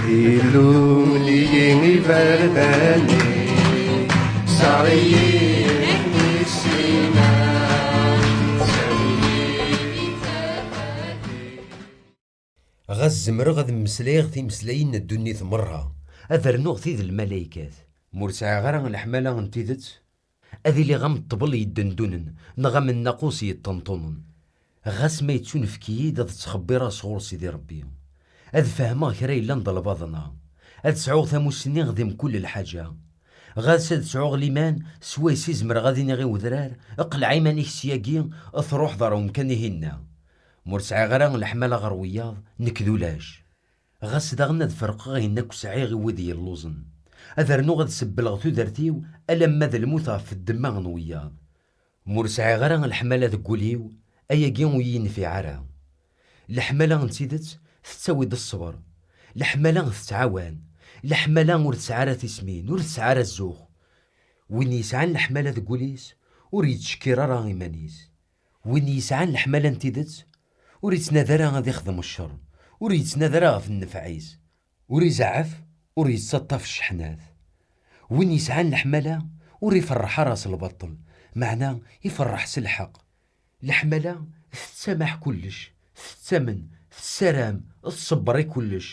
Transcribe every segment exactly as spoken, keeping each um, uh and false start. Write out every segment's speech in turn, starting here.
Ilul-iyi iberdan-ik, ssaɣ-iyi ssina. Ɣas zemreɣ ad mmeslayeɣ timeslayin n ddunit merra, ad rnuɣ tid n lmalaykat, ma ur sɛiɣ ara leḥmala n tidet, ad iliɣ am ṭṭbel yeddendunen neɣ am nnaqus yeṭṭenṭunen. Ɣas ma yettunefk-iyi-d ad ttxebbireɣ sɣur Sidi Ṛebbi, ad fehmeɣ kra yellan d lbaḍna, ad sɛuɣ tamussni di mkul lḥaǧa. Ɣas ad sɛuɣ liman, swayes i zemreɣ ad iniɣ i wedrar: "Qleɛ iman-ik syagi, truḥeḍ ɣer umkan-ihinna." Ma ur sɛiɣ ara leḥmala ɣer wiyaḍ, nekk d ulac. Ɣas daɣen ad ferqeɣ ayen akk sɛiɣ i wid yelluẓen, ad rnuɣ ad sebbleɣ tudert-iw alamma d lmut ɣef ddemma n wiyaḍ. Ma ur sɛiɣ ara leḥmala deg wul-iw, ayagi ur yi-yenfiɛ ara. Leḥmala n tidet tettawi-d ṣṣber. Leḥmala tettɛawan. Leḥmala ur tesɛi ara tismin, ur tesɛi ara zzux. Win yesɛan leḥmala deg wul-is, ur yettcekkir ara iman-is. Win yesɛan leḥmala n tidet, ur yettnadi ara ad ixdem ccer, ur yettnadi ara ɣef nnfeɛ-is, ur izeɛɛef, ur yettaṭṭaf cceḥnat. Win yesɛan leḥmala, ur iferreḥ ara s lbaṭel, meɛna iferreḥ s lḥeqq. Leḥmala tettamaḥ kullec, tettamen, tessaram, tṣebber i kullec.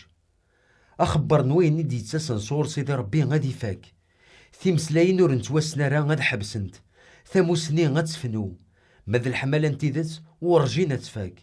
Axebber n wayen i d-yettasen sɣur Sidi Ṛebbi ad ifak. Timeslayin ur nettwassen ara ad ḥebsent. Tamussni ad tefnu. Ma d leḥmala n tidet, werǧin ad tfak.